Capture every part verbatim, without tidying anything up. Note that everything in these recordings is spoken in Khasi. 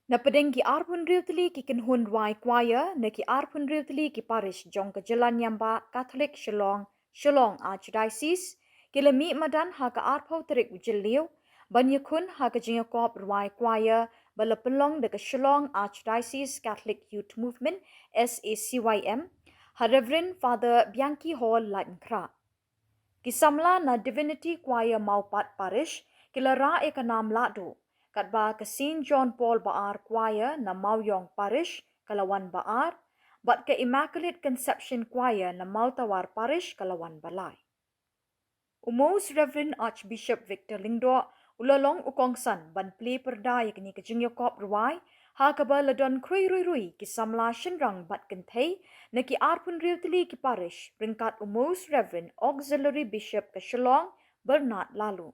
Na pdeng ki arphew hynriew tylli ki kynhun rwai choir na ki arphew hynriew tylli ki parish jong ka Jyllaniambah Catholic Shillong, Shillong Archdiocese, ki la mih madan ha ka arphew tarik u Jylliew ban ïakhun ha ka jingïakop rwai choir ba la pynlong da ka Shillong Archdiocese Catholic Youth Movement, S A C Y M, ha Reverend Father Bianchi Hall Laitumkhrah. Ki samla na Divinity Choir Mawpat Parish ki la rah ïa ka nam lahduh, katba ka Saint John Paul Ba Ar Choir na Mawiong Parish ka la wan ba ar, bad ka Immaculate Conception Choir na Mawtawar Parish ka la wan ba lai. U Most Reverend Archbishop Victor Lyngdoh u la long u kongsan ban plie pyrda ïa kane ka jingïakop rwai, ha kaba la don khrui rui rui ki samla shynrang bad kynthei na ki arphew hynriew tylli ki parish, ryngkat u Most Reverend Auxiliary Bishop ka Shillong, Bernard Laloo.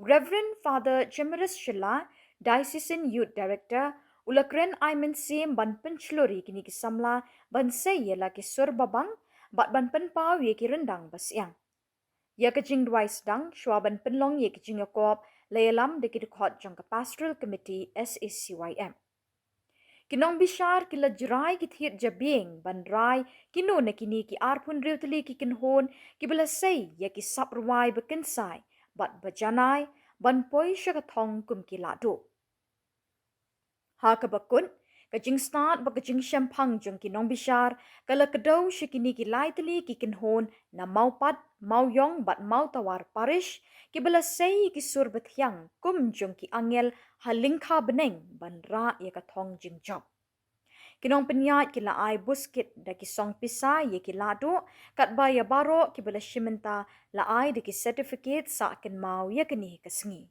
Reverend Father Jimaris Shylla, Diocesan Youth Director, u la kren ai mynsiem ban pynshlur ïa kine ki samla ban sei ïa la ki sur babang bad ban pynpaw ïa ki ryndang ba syiang. Ïa ka jingduwai sdang shuwa ban pynlong ïa ka jingïakop la ïalam da ki dkhot jong ka Pastoral Committee, S A C Y M. Ki nongbishar ki la jrai ki thied jabieng ban rai kino na kine ki arphew hynriew tylli ki kynhun kiba la sei ïa ki sap rwai ba kynsai bad ba janai ban poi sha ka thong kum ki lahduh. Ha kaba kut, ka jingstad bad ka jingshemphang jong ki nongbishar ka la kdew sha kine ki lai tylli ki kynhun na Mawpat, Mawiong bad Mawtawar Parish, kiba la sei ki sur bathiang kum jong ki angel ha lyngkha bneng ban rah ïa ka thong jingjop. Ki nongpynïaid ki la ai buskit da ki song pisa ïa ki lahduh, katba ïa baroh kiba la shim bynta la ai da ki certificate sah kynmaw ïa kane ka sngi.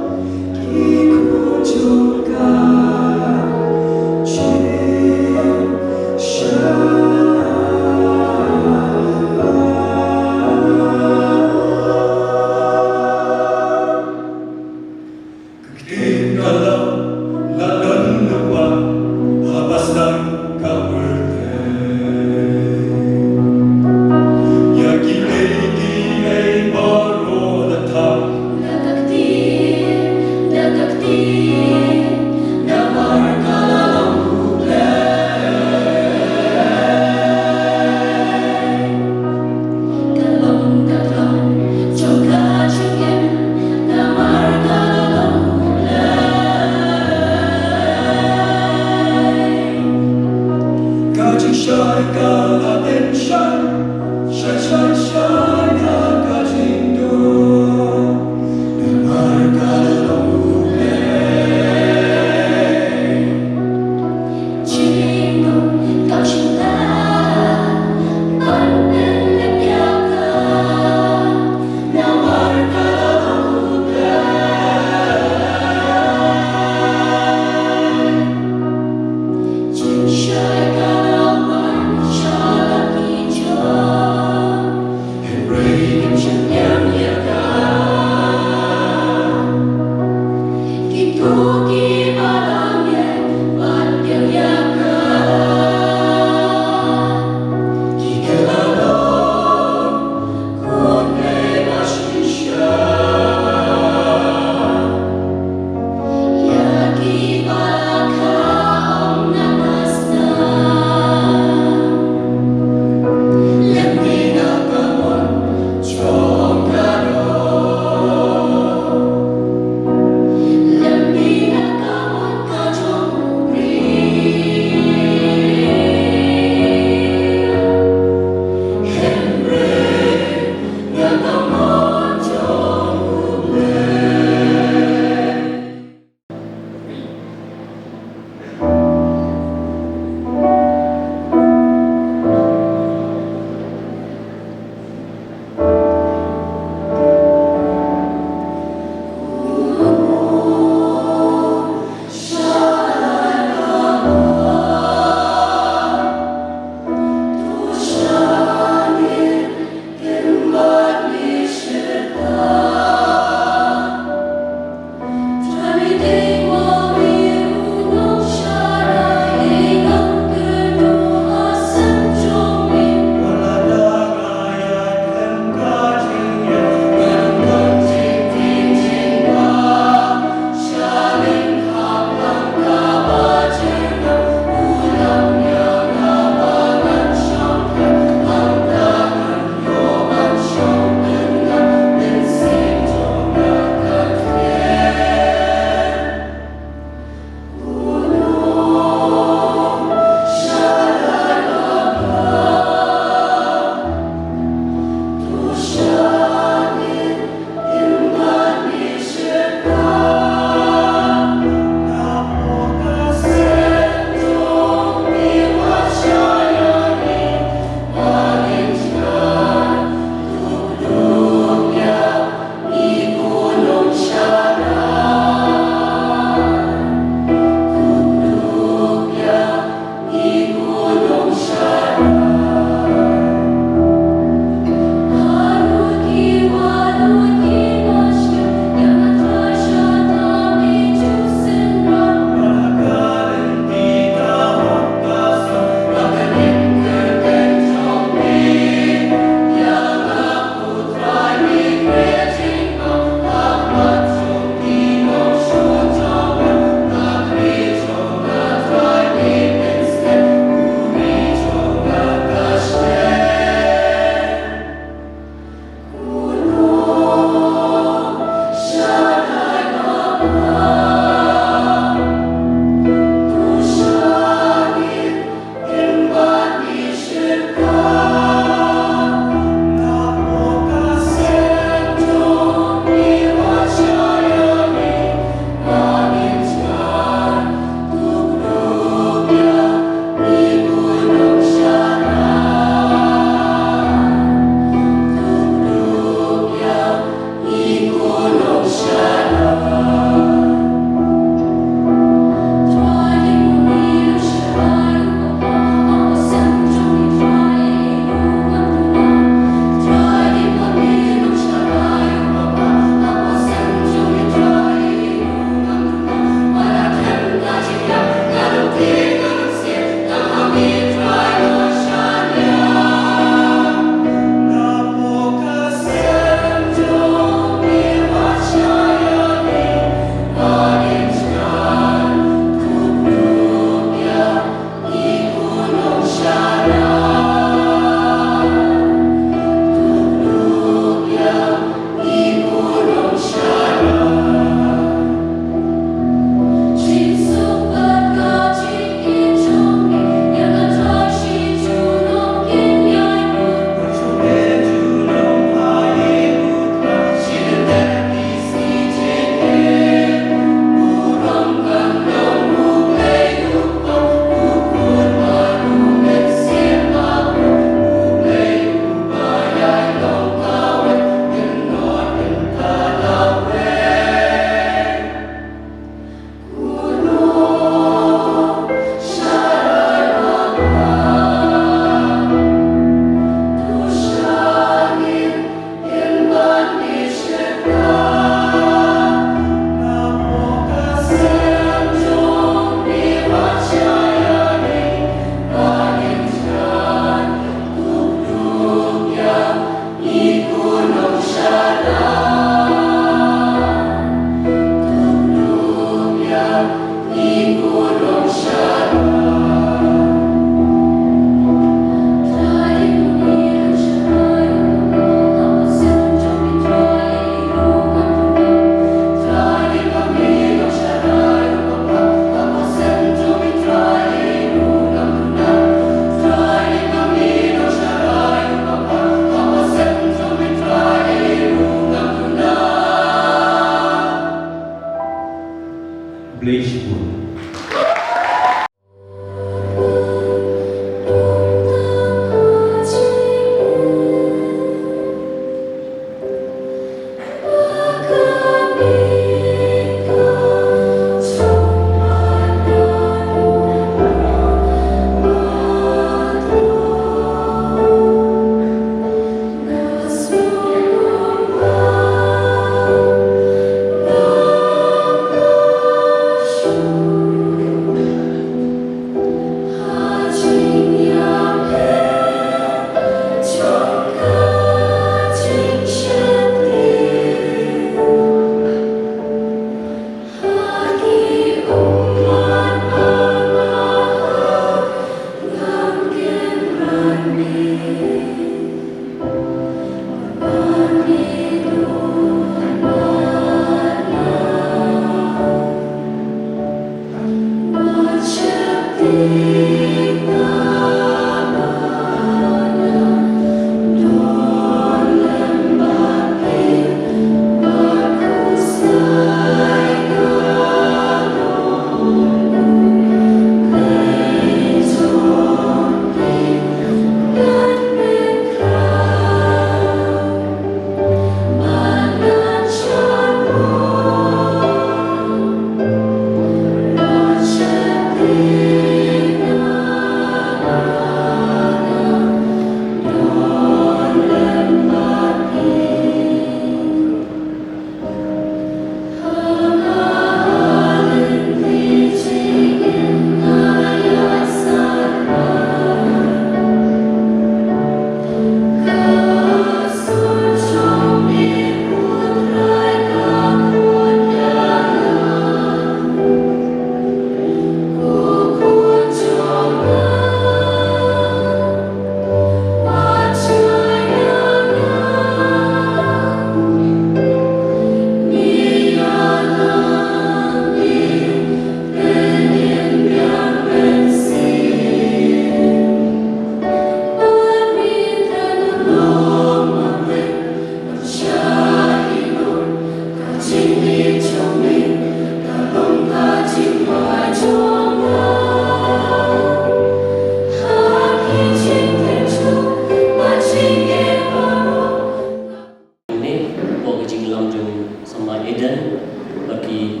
Ni, pok ka jinglam jong Samla Eden, bad ki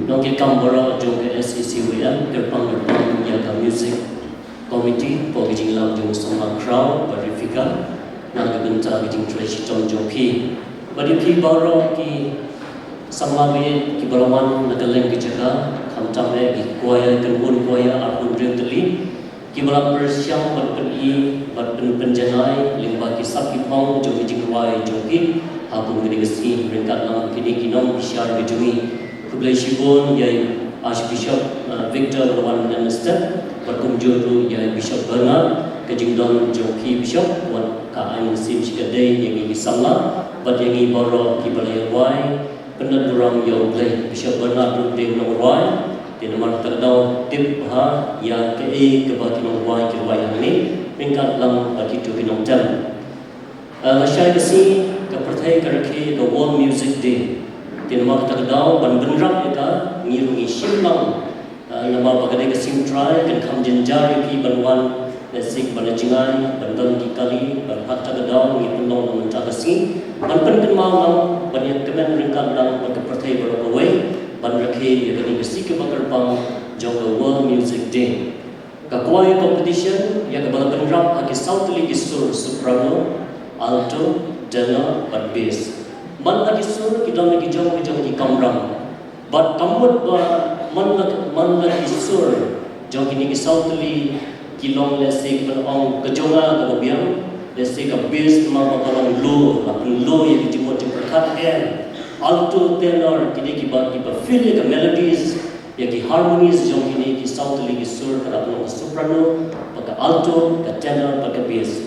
nongkitkam baroh jong ka S E C Y M, kyrpang kyrpang ïa ka music committee, pok ka jinglam jong Samla Khraw, bad Rifika, na ka bynta ka jingtrei shitom jong phi. Bad ïa phi baroh ki samla baieit kiba la wan na ka lyngkha jaka, khamtam eh ki choir, kan bun choir, arphew hynriew tylli, kiba la pyrshang bad pyni bad pyn pynjanai lyngba ki sap ki phong jong ki jingrwai jong ki ha kum kane ka sngi, ryngkat lang kine ki nongbishar ka jong ngi. Khublei shibun ïa i Archbishop, uh, Victor, ba la wan mynstep, bad kumjuh ruh ïa i Bishop Bernard. Ka jingdon jong phi Bishop, wat ka ai mynsiem shikatdei ïa ngi ki samla bad ïa ngi baroh kiba la ïa rwai. Pynban burom ïa U Blei. Bishop Bernard ruh dei u nongrwai. Te namar kata ka daw tip bha ïa kaei kaba ki nongrwai ki rwai hangne, ryngkat lang bad kito ki nongtem. Ah, lashai ka sngi ka pyrthei ka rakhe ïa ka World Music Day. Te namar kata ka daw ban bynrap ïa ka, ngi ruh ngi shim lang. Ah, namar ba ka dei ka sngi U Trai, kan kham jynjar ïa phi ban wan, lehse ban jngai, ban don ki kali, bad ha kata ka daw ngi pynlong na mynta ka sngi ban pynkynmaw lang, ban ïa kmen ryngkat lang bad ka pyrthei baroh kawei, ban rakhe ïa kane ka sngi kaba kyrpang jong ka World Music Day. Ka choir competition ïa kaba la bynrap ha ki saw tylli ki sur, soprano, alto, tenor bad bass. Man la ki sur ki don la ki jong ki jong ki kamram. Bad ka mut ba man la, man la ki sur jong kine ki saw tylli ki long, lehse kiban ong, ka jong nga kaba biang, lehse ka bass namar ba ka long low, la pynlow ïa ki jingmut jingpyrkhat. Alto, tenor, kine kiba, kiba fill ïa ka melodies, ïa ki harmonies jong kine ki saw tylli ki sur, ka dei ka soprano, bad ka alto, ka tenor bad ka bass.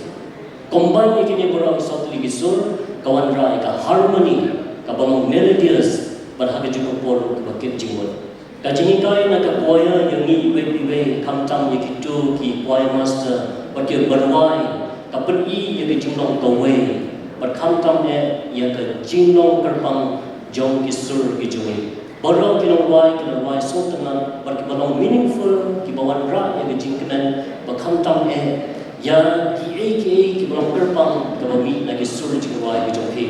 Combine ïa kine baroh ki saw tylli ki sur, ka wanrah ïa ka harmony kaba long melodious, bad ha kajuh ka por kaba kit jingmut. Ka jinghikai na ka choir ïa ngi iwei pa iwei, khamtam ïa kito ki choir master bad kiba rwai, ka pyni ïa ka jinglong kawei, bad khamtam eh ïa ka jinglong kyrpang jong ki sur ki jong ngi. Baroh ki nongrwai ki la rwai sngewtynnat bad kiba long meaningful, kiba wanrah ïa ka jingkmen, ba khamtam eh ïa kiei kiei kiba long kyrpang kaba mih na ki sur jingrwai ki jong phi.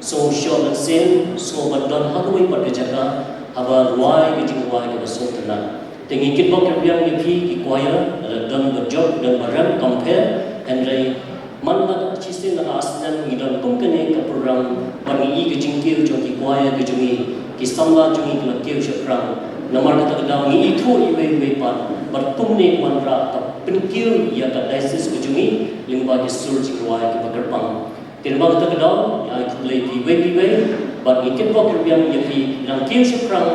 Sngew shoh mynsiem, sngew ban don ha kawei pat ka jaka haba rwai ka jingrwai kaba sngewtynnat. Te ngi kitbok kitrwiang ïa phi ki choir, lada don ba jop, don ba rem, compare, hynrei man la ka shisien la ka ar snem ngi don kum kane ka program, bad ngi i ka jingkiew jong ki choir ka jong ngi, ki samla jong ngi ki la kiew shaphrang. Namar kata ka daw ngi ithuh iwei iwei pat, bad kumne ka wanrah ka pynkiew ïa ka diocese ka jong ngi lyngba ki sur jingrwai kiba kyrpang. Te namar kata ka daw ngi ai khublei ïa phi iwei pa iwei, bad ngi kitbok kitrwiang ïa phi nang kiew shaphrang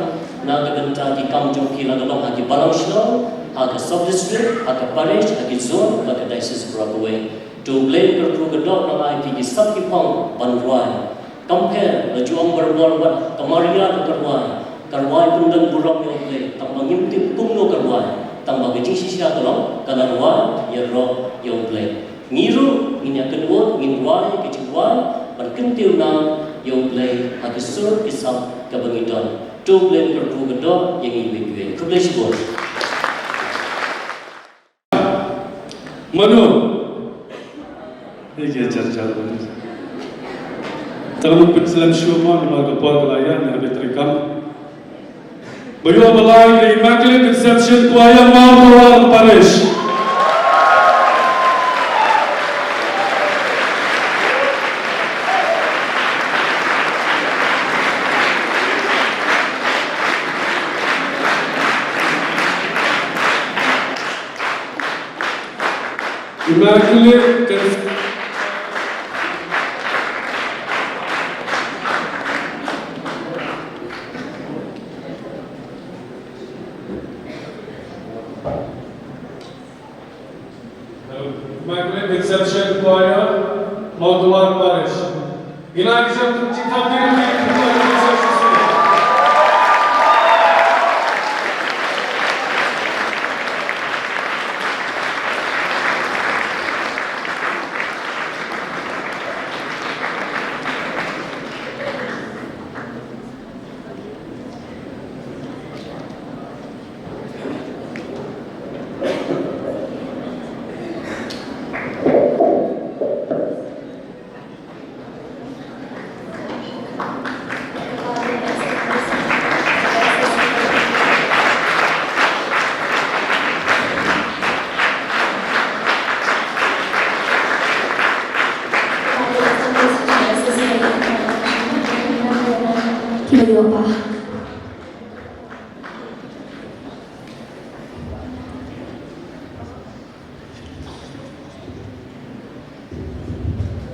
na ka bynta ki kam jong phi, la ka long ha ki balang shnong, ha ka sub district, ha ka parish, ha ki zone, ha ka diocese baroh kawei. To U Blei u kyrkhu ka doh nang ai phi ki sap ki phong ban rwai. Compare, la ju ong barabor wat ka Maria ruh ka rwai, ka rwai pynban burom ïa U Blei, tang ba ngim tip kumno ka rwai. Tang ba ka jingshisha ka long ka la rwai ïaroh ïa U Blei. Ngi ruh ngin ïa kynduh, ngin rwai ka jingrwai ban kyntiew nam ïa U Blei ha ki sur ki sap kaba ngi don. To U Blei un kyrkhu kyrdoh ïa ngi iwei pa iwei. Khublei shibun. Mano? Ïa ki jar jar. Tang ban pynslem shuh mo namar ka por ka la ïaid, nga hap ban treikam. Ba ïoh ba lai ka Immaculate Conception Choir, Mawtawar Parish. Immaculate Conception. Immaculate Conception Choir, Mawtawar Parish. Ngin ai ka jingthap, jingthap ding, ding, ding, ding, ding.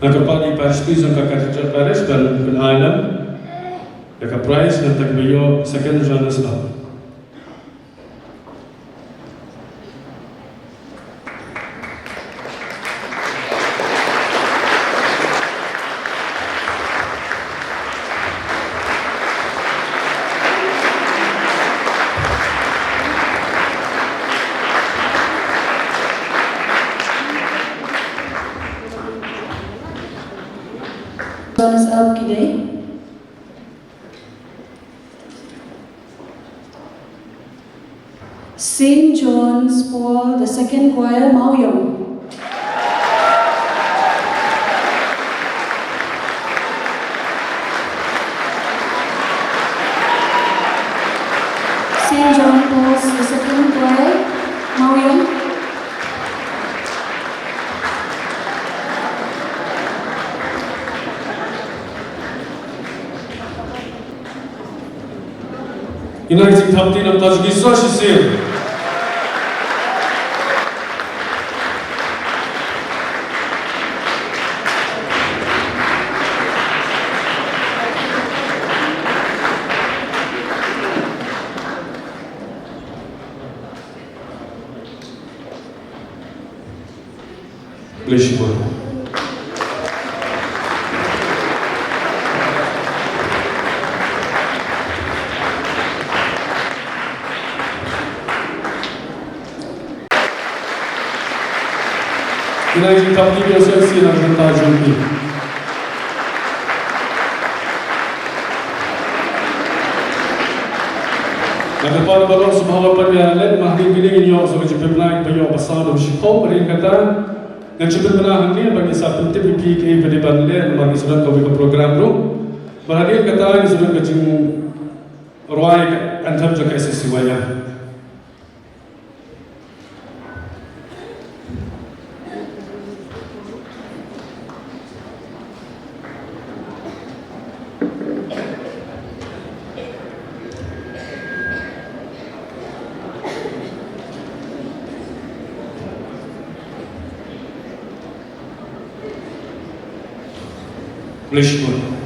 Nga kyrpad ïa i Parish Priest jong ka Cathedral Parish ban pyn-ai lem ïa ka prize, nangta kiba ïoh second runners up. Runners up ki dei Saint John's Paul the Second Choir, Mawïong. Saint John Paul's the Second Choir, Mawïong. Ngin ai ka jingthap kti namar ka jingïasoh shisien. Khublei shibun. Ngin ai jingthap kti ïa u S M C na ka bynta jong ki. Nga kyrpad ba long sngewbha ban ïaleh, namar hadien kane ngin ïoh sa ka jingpynbna, ba ïoh ba saw ne ba shiphew, hadien kata ngan shu pynbna hangne ba ngin sa pyntip ïa phi kaei ba dei ban leh, namar ngin sa don kawei ka program ruh. Bad hadien kata ngin sa don ka jingrwai anthem jong ka S S C Y M. Khublei shibun.